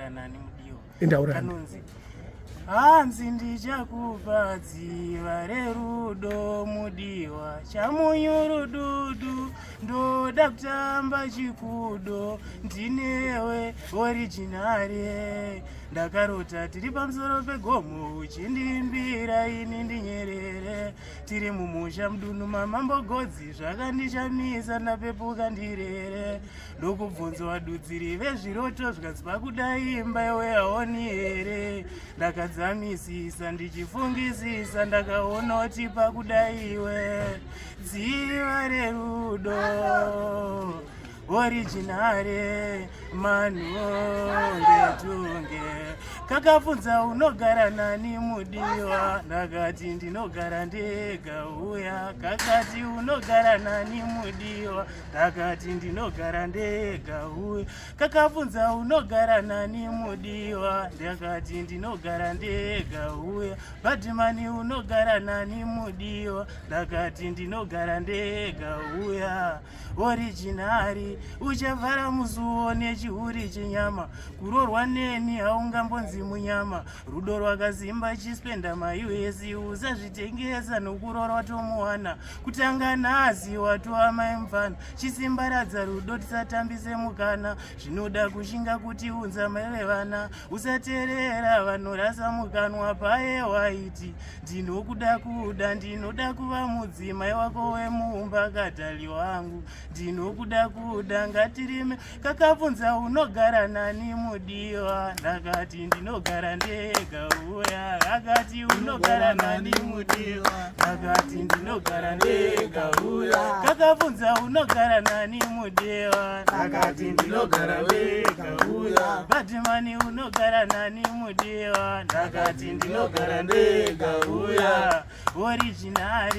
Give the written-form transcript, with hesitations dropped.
Unogara nani mudiwa? Indaura. Kanonzi hanzi ndichakupa dziva rerudo mudiwa, chamunyurududu, ndoda kutamba chikudo ndinewe original. Ndakarota tiri pamusoro pegomo uchindiimbira ini ndinyerere, tiri mumusha mudunhu mamambo Godzi, zvakandishamisa ndapepuka ndirere. Ndokubvunzwa vadudziri vezviroto, zvikanzi pakudai imba iwe haoni here? Ndakadzamisisa ndichifungisisa, ndakaona kuti pakudaiwe dziva rerudo original manhongetunge. Kakabvunza unogara nani mudiwa? Ndakati ndinogara ndega uya. Kakati unogara nani mudiwa? Ndakati ndinogara ndega uya. Kakabvunza unogara nani mudiwa? Ndakati ndinogara ndega uya. Badman unogara nani mudiwa? Ndakati ndinogara ndega uya. Original, uchavhara musuwo nechihuri chinyama, kurorwa neni haungambonzi munyama. Rudo rwakasimba chispenda maiwesi, usazvitengesa nokurorwa tomuwana. Kutanga nhasi watova mai mufana, chisimbaradza rudo tisatambise mukana. Zvinoda kushinga kuti unza mai vevana, usateerera vanorasa mukanwa paye waiti ndinokuda kuda, ndinoda kuva mudzimai wako wemumba kadhali wangu, ndinokuda kuda, ngatirime. Kakabvunza unogara nani mudiwa? Ndakati ndinogara ndega uya. Akati unogara nani mudiwa? Ndakati ndinogara ndega uya. Kakabvunza unogara nani mudiwa? Ndakati ndinogara ndega uya. Badman unogara nani mudiwa? Ndakati ndinogara ndega uya. Original.